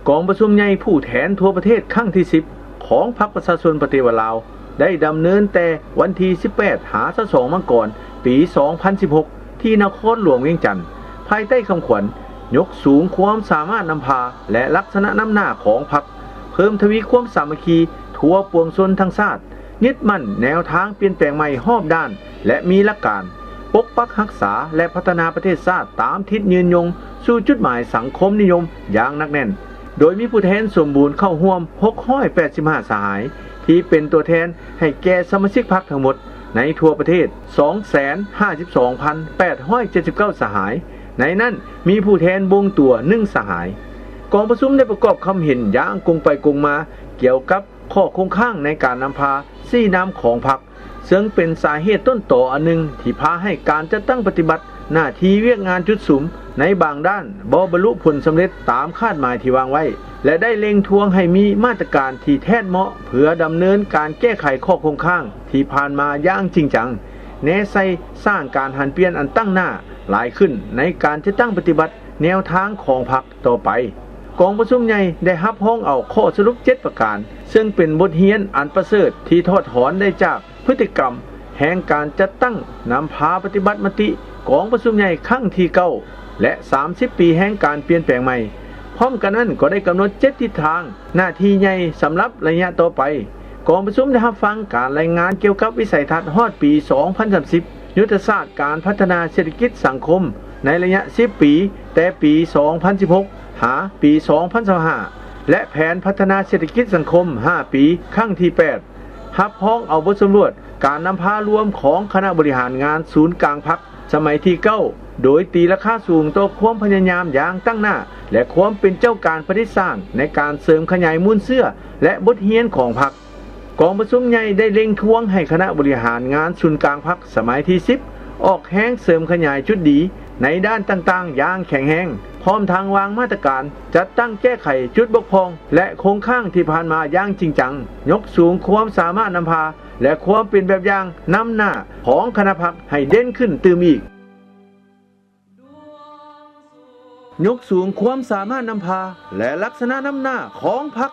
ກອງປະຊຸມໃຫຍ່ຜູ້ແທນທົ່ວປະເທດຄັ້ງທີສິບ ຂອງພັກປະຊາຊົນປະຕິວັດລາວ ໄດ້ດຳເນີນແຕ່ວັນທີສິບແປດ ຫາ ຊາວສອງ ມັງກອນ ປີສອງພັນສິບຫົກ ທີ່ນະຄອນຫຼວງວຽງຈັນ ພາຍໃຕ້ຄຳຂວັນ ຍົກສູງຄວາມສາມາດນຳພາ ແລະ ລັກສະນະນຳໜ້າຂອງພັກ, ເພີ່ມທະວີຄວາມສາມັກຄີທົ່ວປວງຊົນທັງຊາດ, ຍຶດໝັ້ນແນວທາງປ່ຽນແປງໃໝ່ຮອບດ້ານ ແລະ ມີຫຼັກການ, ປົກປັກຮັກສາ ແລະ ພັດທະນາປະເທດຊາດຕາມທິດຍືນຍົງສູ່ຈຸດໝາຍສັງຄົມນິຍົມຢ່າງໜັກແໜ້ນ, ໂດຍມີຜູ້ແທນສົມບູນເຂົ້າຮ່ວມ ຫົກຮ້ອຍແປດສິບຫ້າ ສະຫາຍ ທີ່ເປັນຕົວແທນໃຫ້ແກ່ສະມາຊິກພັກທັງໝົດໃນທົ່ວປະເທດ ສອງແສນຫ້າສິບສອງພັນແປດຮ້ອຍເຈັດສິບເກົ້າ ສະຫາຍ, ໃນນັ້ນມີຜູ້ແທນບົ່ງຕົວ ໜຶ່ງ ສະຫາຍ. ກອງປະຊຸມໄດ້ປະກອບຄຳເຫັນຢ່າງກົງໄປກົງມາກ່ຽວກັບ ຂໍ້ຄົງຄ້າງໃນການນຳພາຊີ້ນຳຂອງພັກ, ເຊິ່ງເປັນສາເຫດຕົ້ນຕໍອັນໜຶ່ງທີ່ພາໃຫ້ການຈັດຕັ້ງປະຕິບັດໜ້າທີ່ວຽກງານຈຸດສຸມໃນບາງດ້ານບໍ່ບັນລຸຜົນສຳເລັດຕາມຄາດໝາຍທີ່ວາງໄວ້ ແລະ ໄດ້ເລັ່ງທວງໃຫ້ມີມາດຕະການທີ່ແທດເໝາະເພື່ອດຳເນີນການແກ້ໄຂຂໍ້ຄົງຄ້າງທີ່ຜ່ານມາຢ່າງຈິງຈັງ, ແນໃສ່ສ້າງການຫັນປ່ຽນອັນຕັ້ງໜ້າຫຼາຍຂຶ້ນໃນການຈັດຕັ້ງປະຕິບັດແນວທາງຂອງພັກ ຕໍ່ໄປ. ກອງປະຊຸມໃຫຍ່ໄດ້ຮັບຮອງເອົາຂໍ້ສະຫຼຸບເຈັດປະການ, ເຊິ່ງເປັນບົດຮຽນອັນປະເສີດທີ່ຖອດຖອນໄດ້ຈາກພຶດຕິກຳແຫ່ງການຈັດຕັ້ງນຳພາປະຕິບັດມະຕິກອງປະຊຸມໃຫຍ່ຄັ້ງທີເກົ້າ ແລະ ສາມສິບປີແຫ່ງການປ່ຽນແປງໃໝ່. ພ້ອມກັນນັ້ນກໍໄດ້ກຳນົດເຈັດທິດທາງ ໜ້າທີ່ໃຫຍ່ສຳລັບໄລຍະຕໍ່ໄປ. ກອງປະຊຸມໄດ້ຮັບຟັງການລາຍງານກ່ຽວກັບວິໄສທັດຮອດປີສອງພັນສາມສິບ, ຍຸດທະສາດການພັດທະນາເສດຖະກິດສັງຄົມໃນໄລຍະສິບປີ ແຕ່ປີສອງພັນສິບຫົກ ຫາປີສອງພັນຊາວຫ້າ ແລະ ແຜນພັດທະນາເສດຖະກິດສັງຄົມຫ້າປີ ຄັ້ງທີແປດ, ຮັບຮອງເອົາບົດສຳຫຼວດການນຳພາລວມຂອງຄະນະບໍລິຫານງານສູນກາງພັກສະໄໝທີເກົ້າ ໂດຍຕີລາຄາສູງຕໍ່ຄວາມພະຍາຍາມຢ່າງຕັ້ງໜ້າ ແລະ ຄວາມເປັນເຈົ້າການປະດິດສ້າງໃນການເສີມຂະຫຍາຍມູນເຊື້ອ ແລະ ບົດຮຽນຂອງພັກ. ກອງປະຊຸມໃຫຍ່ໄດ້ເລັ່ງທວງໃຫ້ຄະນະບໍລິຫານງານສູນກາງພັກສະໄໝທີສິບ ອອກແຮງເສີມຂະຫຍາຍຈຸດດີໃນດ້ານຕ່າງໆຢ່າງແຂງແຮງ, ພ້ອມທັງວາງມາດຕະການຈັດຕັ້ງແກ້ໄຂຈຸດບົກຜ່ອງ ແລະ ຄົງຄ້າງທີ່ຜ່ານມາຢ່າງຈິງຈັງ, ຍົກສູງຄວາມສາມາດນຳພາ ແລະ ຄວາມເປັນແບບຢ່າງນຳໜ້າຂອງຄະນະພັກໃຫ້ເດັ່ນຂຶ້ນຕື່ມອີກ. ຍົກສູງຄວາມສາມາດນຳພາ ແລະ ລັກສະນະນຳໜ້າຂອງພັກ.